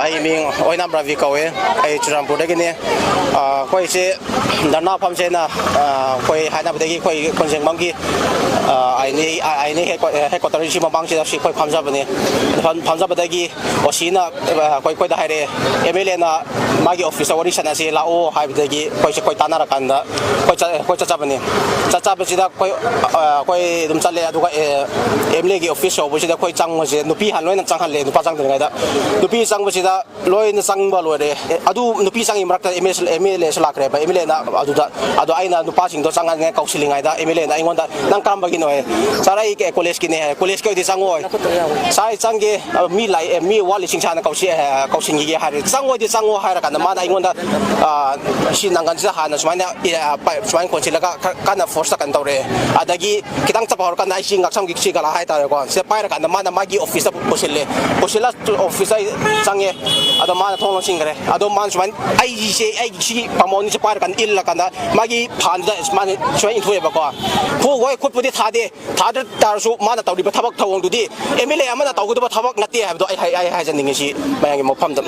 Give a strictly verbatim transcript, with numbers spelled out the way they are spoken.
ꯑꯩ ꯃꯤꯡ ꯑꯣꯏꯅꯥꯝ ꯔꯕꯤ ꯀꯧꯋꯦ꯫ ꯑꯩ ꯆꯨꯔꯆꯥꯟꯄꯨꯔꯗꯒꯤꯅꯤ꯫ ꯑ, ꯑꯩꯈꯣꯏꯁꯦ ꯙꯔꯅꯥ ꯐꯝꯁꯦꯅ, ꯑ, ꯑꯩꯈꯣꯏ ꯍꯥꯏꯅꯕꯗꯒꯤ ꯑꯩꯈꯣꯏ ꯀꯣꯟꯖꯦꯡꯕꯝꯒꯤ, ꯑ, ꯑꯥꯏ N A, I N A ꯍꯦꯗꯀ꯭ꯋꯥ-, ꯍꯦꯗꯀ꯭ꯋꯥꯇꯔꯁꯤ ꯃꯃꯥꯡꯁꯤꯗ ꯁꯤ ꯑꯩꯈꯣꯏ ꯐꯝꯖꯕꯅꯤ꯫ ꯐꯝ-, ꯐꯝꯖꯕꯗꯒꯤ ꯑꯣ ꯁꯤꯅ, ꯑ, ꯑꯩꯈꯣꯏ, ꯑꯩꯈꯣꯏꯗ ꯍꯥꯏꯔꯛꯑꯦ, "ꯑꯦꯝ ꯑꯦꯜ ꯑꯦꯅ ꯃꯥꯒꯤ ꯑꯣꯐꯤꯁꯇ ꯋꯥꯔꯤ ꯁꯥꯟꯅꯁꯤ ꯂꯥꯛꯑꯣ" ꯍꯥꯏꯕꯗꯒꯤ ꯑꯩꯈꯣꯏꯁꯦ ꯑꯩꯈꯣꯏ ꯇꯥꯟꯅꯔꯀꯥꯟꯗ ꯑꯩꯈꯣꯏ ꯆꯠ-, ꯑꯩꯈꯣꯏ ꯆꯠꯆꯕꯅꯤ꯫ ꯆꯠꯆꯕꯁꯤꯗ ꯑꯩꯈꯣꯏ, ꯑ, ꯑꯩꯈꯣꯏ ꯑꯗꯨꯝ ꯆꯠꯂꯦ꯫ ꯑꯗꯨꯒ, ꯑꯦ, ꯑꯦꯝ ꯑꯦꯜ ꯑꯦꯒꯤ ꯑꯣꯐꯤꯁ ꯌꯧꯕꯁꯤꯗ ꯑꯩꯈꯣꯏ ꯆꯪꯕꯁꯦ ꯅꯨꯄꯤ ꯍꯥꯟꯅ ꯂꯣꯏꯅ ꯆꯪꯍꯜꯂꯦ, ꯅꯨꯄꯥ ꯆꯪꯗ꯭ꯔꯤꯉꯩꯗ꯫ ꯅꯨꯄꯤ ꯆꯪꯕꯁꯤꯗ ꯂꯣꯏꯅ ꯆꯪꯕ ꯂꯣꯏꯔꯦ꯫ ꯑꯦ, ꯑꯗꯨ ꯅꯨꯄꯤ ꯆꯪꯉꯤ ꯃꯔꯛꯇ ꯑꯦꯝ ꯑꯦꯜ ꯑꯦꯁꯨ ꯂꯥꯛꯈ꯭ꯔꯦꯕ, ꯑꯦꯝ ꯑꯦꯜ ꯑꯦꯅ ꯑꯗꯨꯗ꯫ ꯑꯗꯣ ꯑꯩꯅ ꯅꯨꯄꯥꯁꯤꯡꯗꯣ ꯆꯪꯍꯟꯅꯤꯡꯉꯥꯏ ꯀꯧꯁꯤꯜꯂꯤꯉꯩꯗ ꯑꯦꯝ ꯑꯦꯜ ꯑꯦꯅ ꯑꯩꯉꯣꯟꯗ, "ꯅꯪ ꯀꯔꯝꯕꯒꯤꯅꯣ?" ꯍꯥꯏ꯫ "ꯁꯥꯔ, ꯑꯩ ꯀꯦ-, ꯀꯣꯂꯦꯖꯀꯤꯅꯦ" ꯍꯥꯏ꯫ "ꯀꯣꯂꯦꯖꯀꯤ ꯑꯣꯏꯗꯤ ꯆꯪꯉꯣꯏ"꯫ "ꯁꯥꯔ, ꯑꯩ ꯆꯪꯒꯦ, ꯑ, ꯃꯤ ꯂꯥꯛꯑꯦ, ꯃꯤ ꯋꯥꯠꯂꯤꯁꯤꯡ ꯁꯥꯔꯅ ꯀꯧꯁꯤ-, ꯑ, ꯀꯧꯁꯤꯟꯈꯤꯒꯦ" ꯍꯥꯏꯔꯦ꯫ "ꯆꯪꯉꯣꯏꯗꯤ ꯆꯪꯉꯣ" ꯍꯥꯏꯔ ꯀꯥꯟꯗ ꯃꯥꯅ ꯑꯩꯉꯣꯟꯗ, ꯑ, ꯁꯤ ꯅꯪꯒꯟꯁꯤꯗ ꯍꯥꯟꯅ ꯁꯨꯃꯥꯏꯅ, ꯑ, ꯄꯥꯏ-, ꯁꯨꯃꯥꯏꯅ ꯀꯣꯟꯁꯤꯜꯂꯒ ꯈꯔ ꯀꯟꯅ ꯐꯣꯔꯁꯇ ꯀꯩꯅꯣ ꯇꯧꯔꯦ꯫ ꯑꯗꯒꯤ ꯈꯤꯇꯪ ꯆꯠꯄ ꯍꯧꯔꯀꯥꯟꯗ ꯑꯩ ꯁꯤ ꯉꯛꯁꯝꯒꯤ ꯁꯤ ꯒꯂꯥ ꯍꯥꯏꯇꯥꯔꯦꯀꯣ, ꯁꯤꯗ ꯄꯥꯏꯔꯀꯥꯟꯗ ꯃꯥꯅ ꯃꯥꯒꯤ ꯑꯣꯐꯤꯁꯇ ꯄꯨꯁꯤꯜꯂꯦ꯫ ꯄꯨꯁꯤꯜꯂ ꯑꯣꯐꯤꯁꯇ ꯑꯩ ꯆꯪꯉꯦ꯫ ꯑꯗꯣ ꯃꯥꯅ ꯊꯣꯡ ꯂꯣꯟꯁꯤꯟꯈ꯭ꯔꯦ꯫ ꯑꯗꯣ ꯃꯥꯅ ꯁꯨꯃꯥꯏꯅ ꯑꯩꯁꯦ, ꯑꯩꯒꯤ ꯁꯤꯒꯤ ꯄꯥꯃꯣꯟꯁꯦ ꯄꯥꯏꯔꯀꯥꯟꯗ ꯏꯜꯂꯀꯥꯟꯗ ꯃꯥꯒꯤ ꯐꯥꯟꯗꯨꯗ ꯃꯥꯅ ꯁꯨꯃꯥꯏꯅ ꯏꯟꯊꯣꯛꯑꯦꯕꯀꯣ꯫ ꯐꯨ-, ꯍꯣꯏ, ꯈꯨꯠꯄꯨꯗꯤ ꯊꯥꯗꯦ꯫ ꯊꯥꯗ ꯇꯥꯔꯁꯨ ꯃꯥꯅ ꯇꯧꯔꯤꯕ ꯊꯕꯛ ꯊꯧꯑꯣꯡꯗꯨꯗꯤ ꯑꯦꯝ ꯑꯦꯜ ꯑꯦ ꯑꯃꯅ ꯇꯧꯒꯗꯕ ꯊꯕꯛ ꯅꯠꯇꯦ ꯍꯥꯏꯕꯗꯣ ꯑꯩ ꯍꯥꯏ-, ꯑꯩ ꯍꯥꯏꯖꯅꯤꯡꯉꯤ ꯁꯤ ꯃꯌꯥꯝꯒꯤ ꯃꯐꯝꯗ꯫